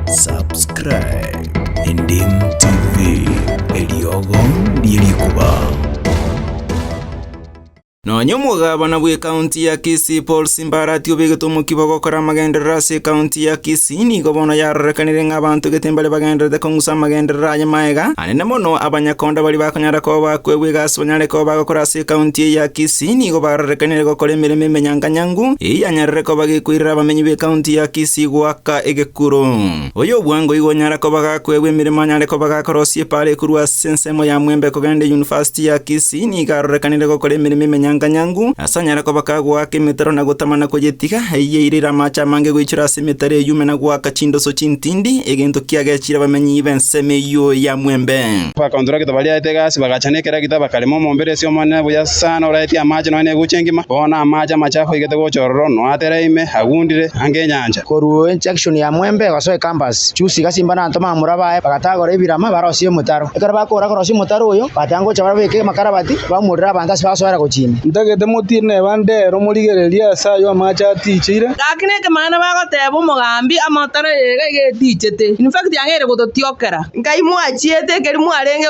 Subscribe Endim TV, eriogo rie rikuba. Nonya omogabana bw'ekaunti ya Kisii Paul Simbarati obegete omokia bw'ogokora amagenderero ase ekaunti ya Kisii, nigo bono yarorekanire ng'a abanto gete mbare bagendererete kong'usa amagenderero aye maega, anene mono abanyakonda baria bakonyara koba bakoegwa egasi banyare koba bagokora ase ekaunti eye ya Kisii nigo barorekanire gokora emeremo emenyanganyangu eyio yanyarire koba gekoirera abamenyi b'ekaunti ya Kisii goaka egekuro. Oyo obwango igo onyara koba gakoegwa emeremo anyare koba gakorosia epaara ekorwa ase ensemo ya Mwembe kogenda eyunifasiti ya Kisii nigo arorekanire gokora emeremo emenyanganyangu ase anyare koba kagoaka emetaro na gotama na koyetiga eyio eirire amache amange goichora ase emetaro eyio ime na goaka chindoso chintindi egento kiagechire abamenyi b'ensemo eyio ya Mwembe. Abakontrakita baria aete egasi bagacha nekeragita bakarema omombere ase Omonene buya sana oraetie amache nonya negucha engima. Bono amache amachafu aigete gocha ororo, noatere ime, agundire ange enyancha. Korwa ejunction ya Mwembe gosoa ecampus, Chusi Gasimba na Antoma abamura baye bagatagora ebirama barosie omotaro. Ekero bakoora korosia omotaro oyo, bagatanga gocha babeke amakarabati, baumorere abanto ase basoera gochia ime. Ntagete motiine ebande ero morigererie ase ayio amache aticheire. Gaki nekemang'ana bagoteba omogambi amotaro eye iga iga etichete. In fact ang'e ere gototiokera. Nkai mwachiete ekeri mwarenge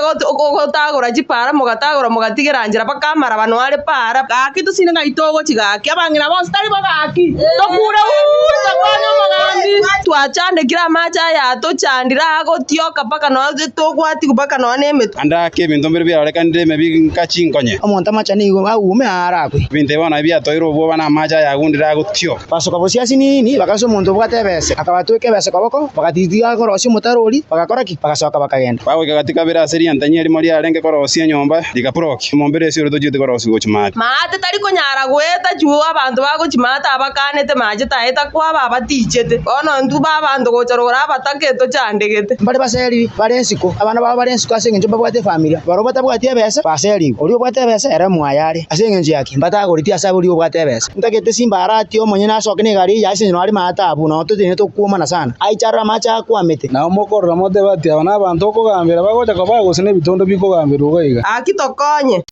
gotagora chipaara, mogatagora mogatigera nchera mpaka amarabano are paara. Gaki tosinde ng'ai togochia gaki, abang'ina bonsi tari bo gaki, tokure uuh tokonye omogambi. Twachandekire amache aya atochandire agotioka mpaka nonya togwatigwa mpaka nonya nemetwe. Ande ake ebinto mbire biarorekanire ime binka chinkonye. Omonto amache nigo aume arakwe. Ebinto ebi bono nabio biatoeire obwoba na amache aya agundire agotioka. Basoka bosio asinini, bakarusia omonto obwate ebese, akabatweka ebese koboko, bagatitiga korosia omotaro oria, bagakora ki? Bagasoka bakagenda. Bagoika gati kabere ase riantanyi erimo riarenge korosia enyomba, rigapurokia. Omombere ase oria tochiete korosia gochia maate. Maate tari konyara goeta chwo abanto bagochia maate abakanete mache taeta kwaba abatichete. Bono intwe babanto gocha rogoro abatake tochandegete. Mbare baseriri bare ensiko, abana babo bare ensiko ase engencho mbabwate efamilia. Barabwo batabwati ebese baserigwe. Oria obwate ebese ere mwaye are. Ase engencho ya ki? Mbatagoreti ase oria obwate ebese. Ntagete simba aratie omonyene asoke negari eye ase engencho nare maate abwo, nao totenene tokwomana sana. Aiche arore amache akwamete. Nao mokorora motebe ati, Aba nabanto okogambera bagocha koba gose nebitondo bikogamberwa iga iga. Gaki tokonye.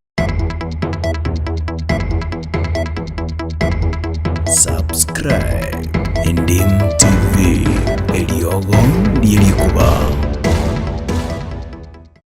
Subscribe Endim TV, eriogo rie rikuba.